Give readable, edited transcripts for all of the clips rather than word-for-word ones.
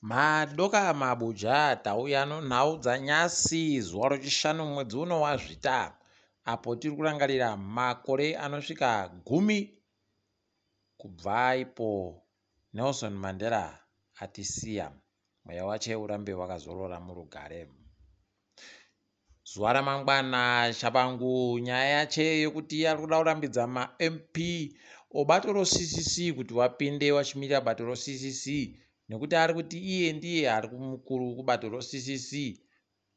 Madoka mabuja tauya nonhau dzanyasi zuva rochishanu mwedzi uno waZvita apo tiri kurangarira makore anosvika gumi kubva ipo Nelson Mandela atisiya. Mweya wache urambe wakazorora murugare. Zuva ramangwana Tshabangu nyaya yache yekuti ari kuda kurambidza maMP obato roCCC kuti wapinde wachimirira bato roCCC nekuti ari kuti iye ndiye ari mukuru kubato roCCC.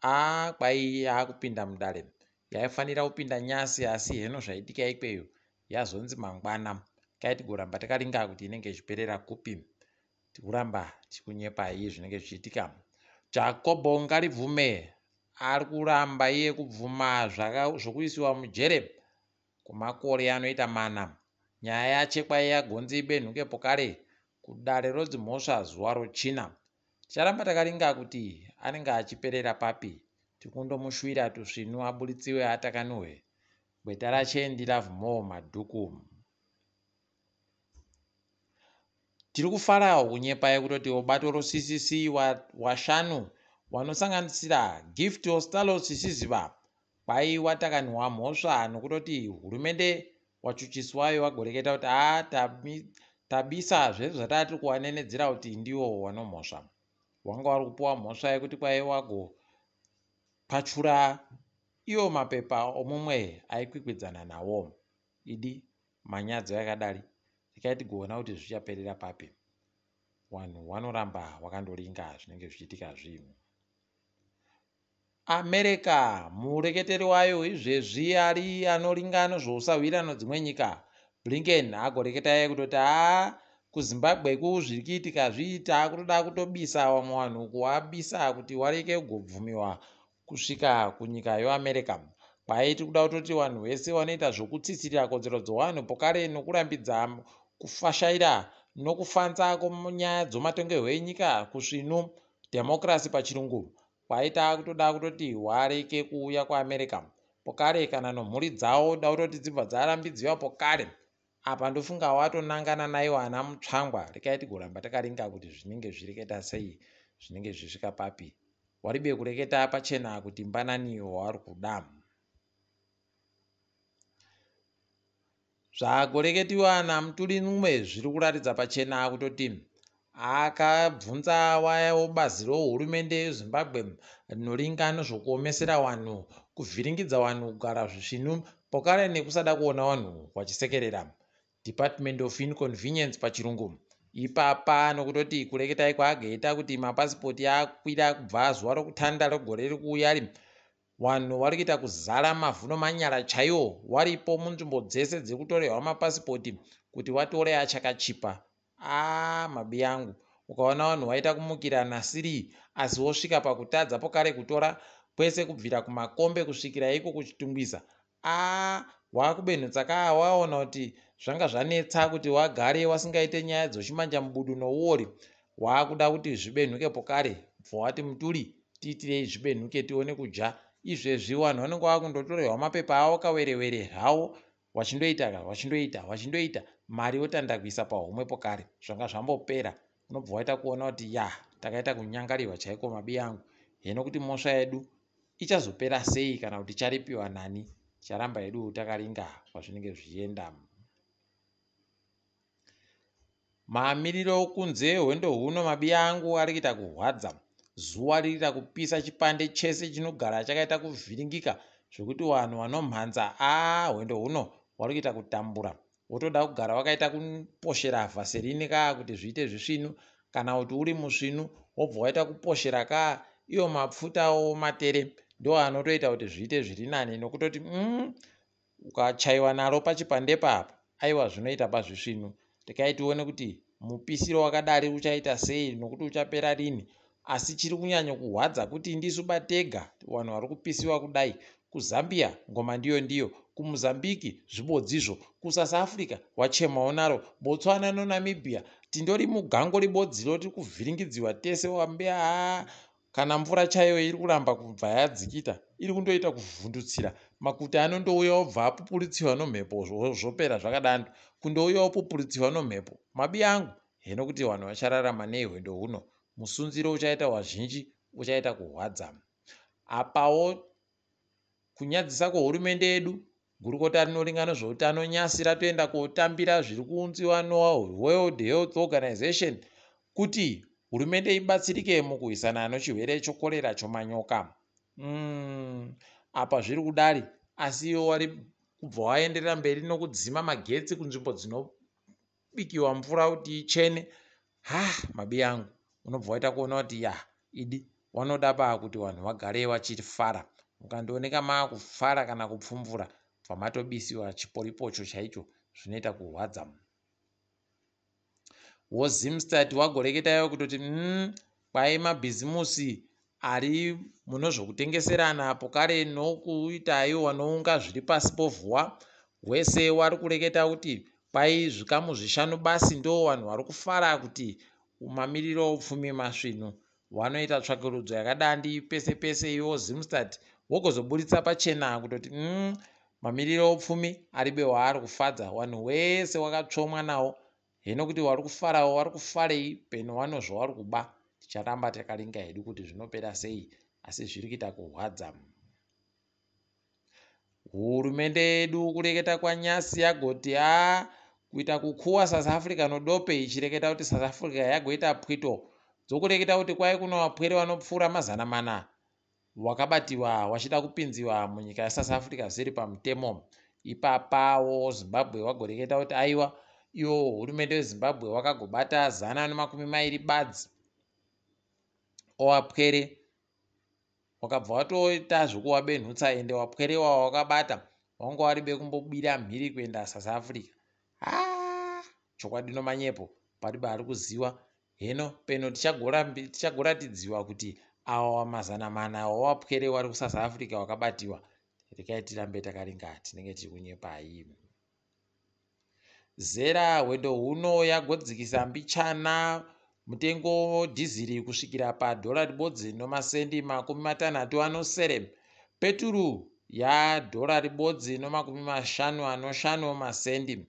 Aa kwai yaakupinda mudare. Yaifanira kupinda nyasi asi heno zvaitika ikweyo yazonzi mangwana. Kai tigoramba takaringa kuti inenge ichiperera kupi. Tikuramba tichikunyepai zvinenge zvichiitika. Jakobho Ngarivhume ari kuramba iye kubvuma zvokuisiwa mujere kwemakore anoita mana. Nyaya yachekwa yagonzi ibenhuke pokare kudare rodzimhosva zuva rochina. Ticharamba takaringa kuti anenge achiperera papi. Tikundomushuwira tusvinu aburitsiwe atakanuhwe. Gweta rache ndiLovemore Madhuku. Tiri kufarawo kunyepai kutoti bato roCCC washanu wanosanganisira Gift Ostallos Siziba kwaiwa takanhwa mhosva nokutoti hurumende wachuchisi wayo wagoreketa kuti haa tabisa zvese zvataa tiri kuwanenedzera kuti ndiwo wanomhosva. Wanga wari kupiwa mhosva yekuti kwai wagopachura iwo mapepa omumwe aikwikwidzana nawo. Idi manyadzo yakadari rekai tigoona kuti zvichaperera papi. Wanhu wanoramba wakandoringa zvinenge zvichiitika zvinhu. America mureketeri wayo izvezvi ari anoringa nezvousahwira nedzimwe nyika Blinken agoreketa iye kutoti haa kuZimbabwe ku zviri kuitika zvii taakutoda kutobisa vamwe vanhu kuwabisa kuti wareke kugobvumiwa kusvika kunyika yoAmerica. Kwai tiri kuda kutoti vanhu vese vanoita zvokutsitsirira kodzero dzovanhu pokare nokurambidza kufashaira nokufanza kwenyaya dzomatongerwo enyika kusvinu, democracy pachirungu. Kwai takutoda kutoti wareke kuuya kuAmerica pokare kana nomhuri dzavo da kutoti dzibva dzarambidziwa pokare. Apa ndofunga watonangana naiwo ana Mutsvangwa rekai tigoramba takaringa kuti zvinenge zvichireketa sei zvinenge zvichisvika papi. Waribe kureketa pachena kuti mbanani wavari kuda. Zvagoreketiwa naMutuli Ncube zviri kuratidza pachena kutoti akabvunza waya bazi rehurumende yeZimbabwe rinoringa nezvekuomesera vanhu, kuvhiringidza vanhu kugara zvisvinu pokare nekusada kuona vanhu vachisekerera. Department of Inconvenience pachirungu. Ipapa nokutoti kureketai kwaagaita kuti mapasipoti akwira kubva zuva rokutanda regore riri kuuya ri Vanhu vari kuita kuzara mavhu nomanyara chaiwo waripo munzvimbo dzese dziri kutorerwa mapasipoti kuti watore achakachipa. Aah mabiyangu ukaona vanhu waita kumukira nasirii asi wosvika pakutadza pokare kutora kwese kubvira kumakombe kusvikira iko kuchitungwiza aah wakubenhutsa kaa waona kuti zvanga zvanetsa kuti wagare wasingaite nyaya dzochimanja mubudu nouori Waakuda kuti zvibenhuke pokare bva wati Mutuli tiitirei zvibenhuke tione kudya. Izvezvi wanhu wanenge wakundotorerwa mapepa awo kawerewere zvawo wachindoita ka wachindoita wachindoita mari wotanda kuisa pahomwe pokare zvanga zvambopera unobva waita kuona kuti yah takaita kunyangarirwa chaiko mabiyangu heno kuti mhosva yedu ichazopera sei kana kuti icharipiwa nani ticharamba hedu takaringa kwazvinenge zvichienda. Mamiriro okunze hwendo huno mabiya angu ari kuita kurwadza. Zuva riri kuita kupisa chipande chese chinogara chakaita kuvhiringika zvekuti vanhu vanomhanza aa hwendo huno wari kuita kutambura. Wotoda kugara wakaita kuposhera vhaserini kaa kuti zviite zvisvinu kana kuti uri musvinu wobva waita kuposhera kaa iwo mapfuta omatere ndo anotoita kuti zviite zviri nani nokutoti mm, Ukachaiwa naro pachipandepa apa aiwa zvinoita pazvisvinu. Rekai tione kuti mupisiro wakadari uchaita sei nokuti uchapera rini. Asi chiri kunyanya kuhwadza kuti ndisu batega vanhu vari kupisiwa kudai. KuZambia ngoma ndiyo ndiyo, kuMozambique zvibodzizvo, kuSouth Africa wachemawo naro, Botswana noNamibia tindori mugango ribodziro tiri kuvhiringidziwa tese wambe haa Kana mvura chaiyo iri kuramba kubva yadzikita iri kundoita kuvhundutsira makuti anondouya obva apupuritsiwa nomhepo zvopera zvakadando kundouya opupuritsiwa nomhepo mabi angu heno kuti vanhu vachararama nei hwendo huno. Musunziro uchaita wazhinji uchaita kuhwadza. Apawo kunyadzisa kwehurumende yedu, gurukota rinoringa nezveutano nyasi ratoenda kotambira zviri kuunziwa neWorld Health Organization kuti hurumende ibatsirike mukurwisana nechirwere chekorera chomanyoka. Apa zviri kudari asi iwo wari kubva waenderera mberi nokudzima magetsi kunzvimbo dzinobikiwa mvura kuti ichene. Ha, mabi angu, unobva waita kuona kuti ya idi wanoda baa kuti vanhu vagare vachifara. Mukandooneka maakufara kana kupfumvura, bva matobisiwa chiporipocho chaicho, zvinoita kurwadza. WoZimstat wagoreketa kutoti kwai mabhizimusi ari muno zvokutengeserana pokare nokuita iwo wanounga zviri pasi povhuwa wese wari kureketa kuti kwai zvikamu 5 basi ndo vanhu vari kufara kuti mamiriro oupfumi masvinu. Wanoita tsvakurudzo yakadandi pese pese iwo Zimstat wogozoburitsa pachena kutoti mamiriro oupfumi aribe waari kufadza vanhu wese wakatsvomwa nawo. Hino kuti wari kufarawo wari kufarei peno wano zvawari kuba. Ticharamba takaringa hedu kuti zvinopera sei, asi zviri kuita kurwadza. Hurumende yedu kureketa kwanyasi yagoti a kuita kukuwa South Africa nodope, ichireketa kuti South Africa yagoita pwito dzokureketa kuti kwai kuno vapwere vanopfuura 400 wakabatiwa wachida kupinziwa munyika yeSouth Africa zvisiri pamutemo. Ipapawo Zimbabwe wagoreketa kuti aiwa, iwo hurumende yeZimbabwe wakagobata 120 badzi owapwere, wakabva watoita zvekuwabenhutsa, ende wapwere iwawa wakabata wanga wari bekumbobira mhiri kuenda South Africa. Haa, chokwadi nomanyepo paribe ari kuziwa. Heno peno tichagoratidziwa kuti awa 400 wawapwere wari kuSouth Africa wakabatiwa. Rekai tirambe takaringa, tinenge tiri kunyepai. Zera hwendo huno yagodzikisa mbichana mutengo dhiziri kusvikira padhora ribodzi nomasendi 67. Peturu yadhora ribodzi nomakumi 55 masendi.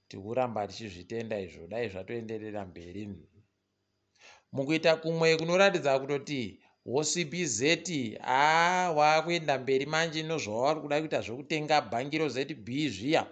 Tikuramba tichizvitenda izvo, dai zvatoenderera mberi. Mukuita kumwe kunoratidza kutoti woCBZ waakuenda mberi manje nozvavari kuda kuita zvekutenga bhangi roZB zviya.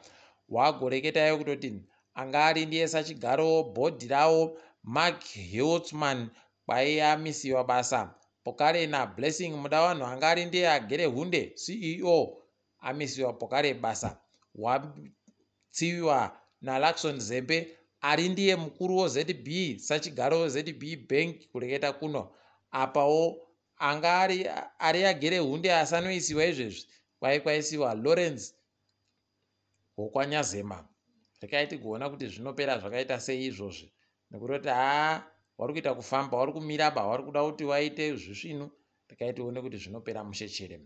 Wagoreketayo kutoti anga ari ndiye sachigaro bhodhi rawo Mark Hiltzman kwai amisiwa basa. Pokare naBlessing Mudavanhu anga ari ndiye agere hunde CEO amisiwa pokare basa. Watsiviwa naLaxon Zembe ari ndiye mukuru weZB sachigaro weZB Bank kureketa kuno. Apawo anga ari agere hunde asanoisiwa izvezvi kwai kwaisiwa Lawrence wokwanyazema. Rekai tigoona kuti zvinopera zvakaita sei izvozvi, nekutoti haa wari kuita kufamba, wari kumira ba, wari kuda kuti waite zvisvinu. Rekai tione kuti zvinopera mushechere.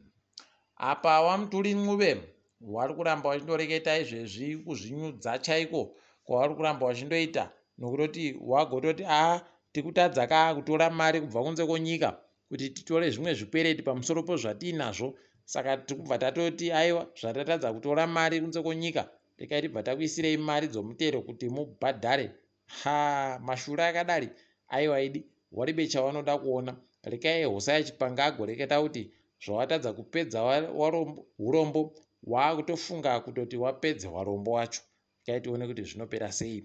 Apa waMutuli Ncube wari kuramba wachindoreketa izvezvi kuzvinyudza chaiko kwavari kuramba wachindoita, nokutoti wagototi a tikutadza ka kutora mari kubva kunze kwonyika kuti titore zvimwe zvikwereti pamusoro pezvatiinazvo. Saka tikubva tatoti aiwa, zvatatadza kutora mari kunze kwonyika, rekai tibva takuisirei mari dzomutero kuti mubhadhare. Ha, mashura akadari aiwa idi waribe chawanoda kuona. Rekai Hosea Chipanga agoreketa kuti zvawatadza kupedza urombo waakutofunga kutoti wapedze warombo wacho. Rekai tione kuti zvinopera sei.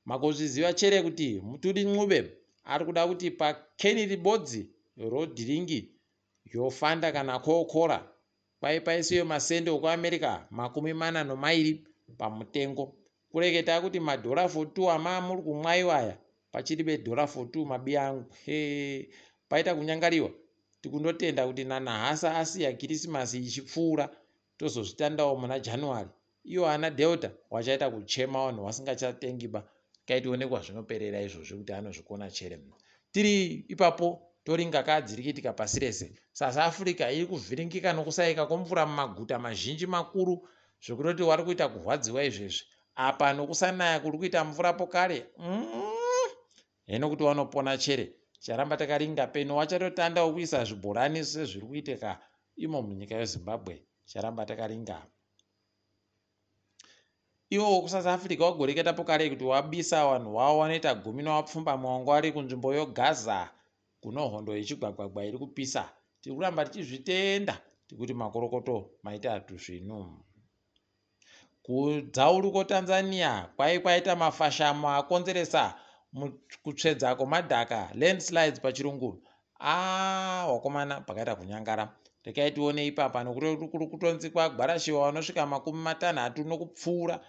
Makozviziva chere kuti Mutuli Ncube ari kuda kuti pakeni ribodzi rodhiringi yofanda kana kokora kwai paisiwe masende okuAmerica 42 pamutengo. Kureketa kuti madhora 42 ama muri kumwaiwa aya pachiri bedhora 42 mabi angu. He, paita kunyangariwa. Tikundotenda kuti nanahasa asiya Kirisimasi ichipfuura, tozozvitandawo muna January. Iwo ana Delta wachaita kuchema vanhu vasingachatengi ba. Kai tionekwa zvinoperera izvozvi kuti anozvikona chere. Tiri ipapo toringa kadziri kuitika pasi rese. South Africa iri kuvhiringika nokusaika kwemvura mumaguta mazhinji makuru zvekutoti wari kuita kurwadziwa izvezvi. Apa nokusanaya kuri kuita mvura pokare. Heno kuti wanopona chere. Ticharamba takaringa peno wachatotandawo kuisa zvibhorani sezviri kuitika imo munyika yeZimbabwe. Ticharamba takaringa. Iwo kuSouth Africa wagoreketapo kare kuti wabisa wanhu wawo wanoita gumi nowapfumbamwe wanga wari kunzvimbo yoGaza kuno hondo yechigwagwagwa iri kupisa. Tiri kuramba tichizvitenda tikuti makorokoto maita tusvinu. Kudzauru Tanzania kwai kwaita mafashamo akonzeresa kutsvedza kwemadhaka, landslides pachirungu. Aa wakomana, pakaita kunyangara. Rekai tione ipapa, nokuti kuri kutonzi kwagwarashiwa vanosvika 60 nokupfuura.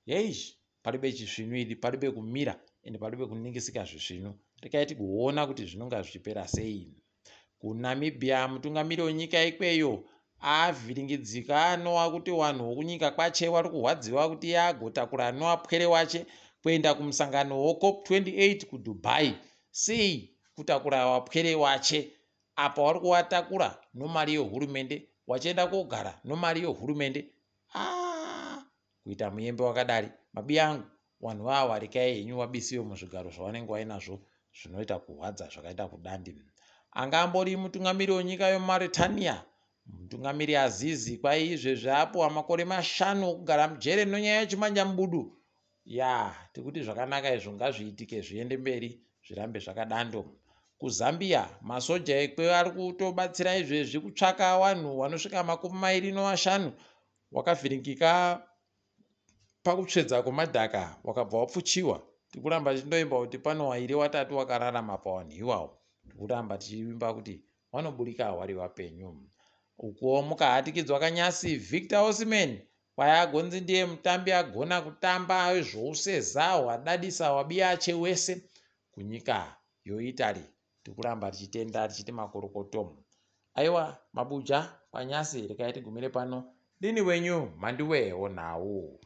Yeish, paribe chisvinu idi, paribe kumira ende paribe kuningisika zvisvinu. Rekai tigoona kuti zvinonga zvichipera sei. KuNamibia, mutungamiri wenyika ikweyo avhiringidzika anova kuti vanhu vokunyika kwache vari kurwadziwa kuti iye agotakura nowapwere wache kuenda kumusangano weCOP 28 kuDubai. Sei kutakura wapwere wache apa wari kuvatakura nomari yehurumende, wachienda kogara nomari yehurumende? Aa, kuita muyembe wakadari mabi angu. Vanhu vava, rekai henyu vabisiwe muzvigaro zvavanenge vainazvo, zvinoita kurwadza zvakaita kudandi. Anga ambori mutungamiri wenyika yeMauritania, mutungamiri Azizi, kwai izvezvi apiwa makore 5 okugara mujere nonyaya yechimanyambudu. Ya, tikuti zvakanaka izvo, ngazviitike, zviende mberi, zvirambe zvakadando. KuZambia, masoja ekwe ari kutobatsira izvezvi kutsvaka vanhu vanosvika 25 wakavhiringika pakutsvedza kwemadhaka, wakabva wapfuchiwa. Tikuramba tichindoimba kuti pano wairi watatu wakararama pavanhu iwawo. Tikuramba tichiimba kuti vanoburika vari vapenyu. Ukuwo mukahatikidzwa kanyasi, Victor Osimhen kwai agonzi ndiye mutambi agona kutamba zvouseza hwadadisa wabiyache wese kunyika yoItaly. Tikuramba tichitenda tichiti makorokoto. Aiwa, mabuja kwanyasi, rekai tigumire pano. Ndini wenyu Mhanduwe wonhau.